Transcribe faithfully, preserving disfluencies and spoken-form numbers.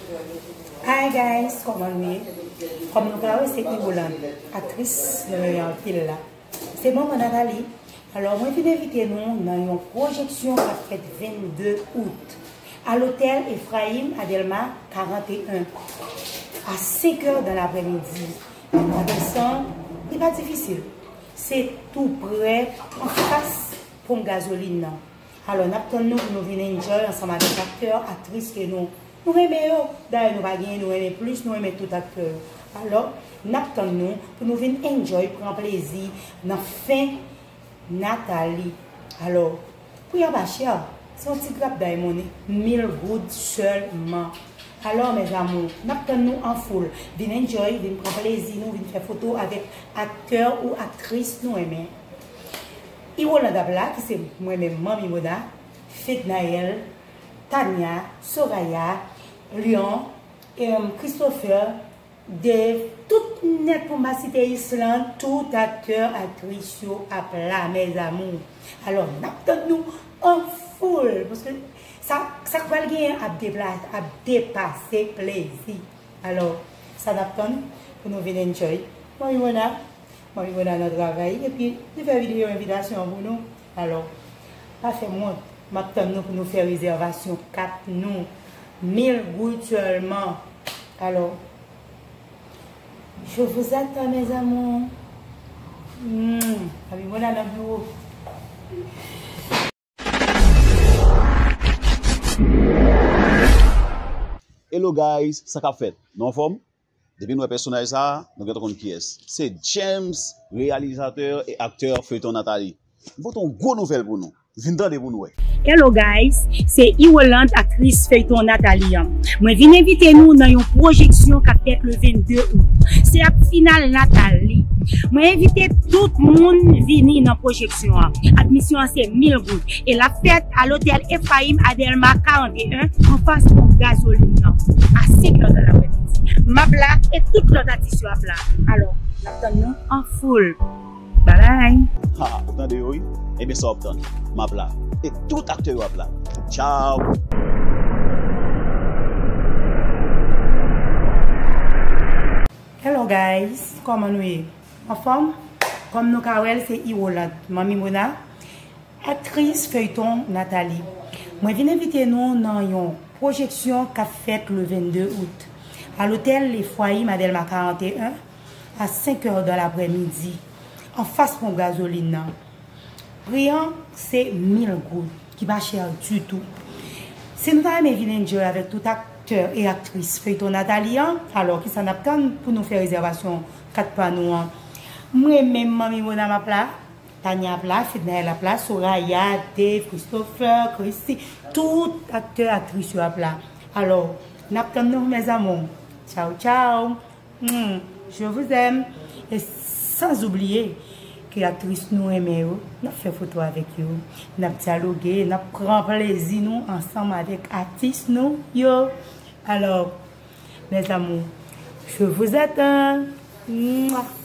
Hi guys, kòman nou ye? Kòm nou ka wè, se Iwoland, aktris nou renmen anpil la. Se manman Nathalie. Alò, mwen vin envite nou nan yon pwojeksyon k ap fèt vennde out, à l'hôtel Ephraim à Delma quarante et un, à cinq heures dans l'après-midi. Atansan, li pa difisil. Se tou prè, anfas ponp gazolin nan. Alò, n ap tann nou pou nou vin enjoy ansanm avèk aktè, aktris ke nou, nou renmen yo. Dayè, nou pa genyen nou renmen plis, nou renmen tout aktè yo. Alò, n ap tann nou pou nou vin enjoy, pran plezi nan fen Nathalie. Alò, pri an pa chè, se yon ti grap dayè monnen, mil goud sèlman. Alò, mes amours, n ap tann nou an foul. Vin enjoy, vin pran plezi nou, vin fè foto avèk aktè ou aktris nou renmen. Iwoland ap la, ki se mwen menm, Manmi Mona, Fednaelle, Tania, Soraya, Lion, em, Christopher, Dave, tout nèt pou m pa site Island, tout aktè, aktris yo ap la, mes amours. Alò, n ap tann nou an foul, paske sa, sa k pral genyen ap depla-, ap depase plezi. Alò, sa n ap tann pou nou vin enjoy? Manmi Mona, Manmi Mona nan travay, epi li fè videyo envitasyon an pou nou. Alò, pa fè m wont, m ap tann nou pou nou fè rezèvasyon kat nou. Mil goud sèlman. Alò, je vous attends, mes amours. Hmm, Manmi Mona nan biwo. Hello guys, sa k ap fèt? Nou anfòm? Depi n wè pèsonaj sa a, nou gentan konn kiyès. Se James, reyalizatè e aktè feyton Nathalie. M pote yon gwo nouvèl pou nou. Vin tande pou n wè. Hello guys, se Iwoland, aktris feyton Nathalie an. Mwen vin envite nou nan yon pwojeksyon k ap fèt le vennde out. Se ap final Nathalie. Mwen envite tout moun vini nan pwojeksyon an. Admisyon an se mil goud e l ap fèt a lotèl Ephraim à Delma quarante et un, anfas ponp gazolin nan, a senk è nan aprèmidi. M ap la e tout lòt atis yo ap la. Alò, n ap tann nou an foul. Bye bye. Ha, ou tande yo wi? Ebyen sa w ap tann. M ap la. E tout aktè yo ap la. Tchao. Hello guys, kòman nou ye? Anfòm? Kòm nou ka wè l, se Iwoland, Manmi Mona, aktris feyton Nathalie. Mwen vin envite nou nan yon pwojeksyon k ap fèt le vennde out, a lotèl Ephraim à Delma quarante et un, a senk è dan laprèmidi, anfas ponp gazolin nan. Pri an se mil goud, ki pa chè ditou. Si nou ta renmen vin enjoy avèk tout aktè e aktris feyton Nathalie an, alò kisa n ap tann pou nou fè rezèvasyon kat pa nou an? Mwen menm, Manmi Mona, m ap la, Tania ap la, Fednaelle ap la, Soraya, Dave, Christopher, Christy, tout aktè, aktris yo ap la. Alò, n ap tann nou, mes amours. Tchao, tchao. Hmm, je vous aime. E sans oublier ke aktris nou renmen yo, n ap fè foto avèk yo, n ap dyaloge, n ap pran plezi nou ansanm avèk atis nou yo. Alò, mes amours, je vous attends. Mwah.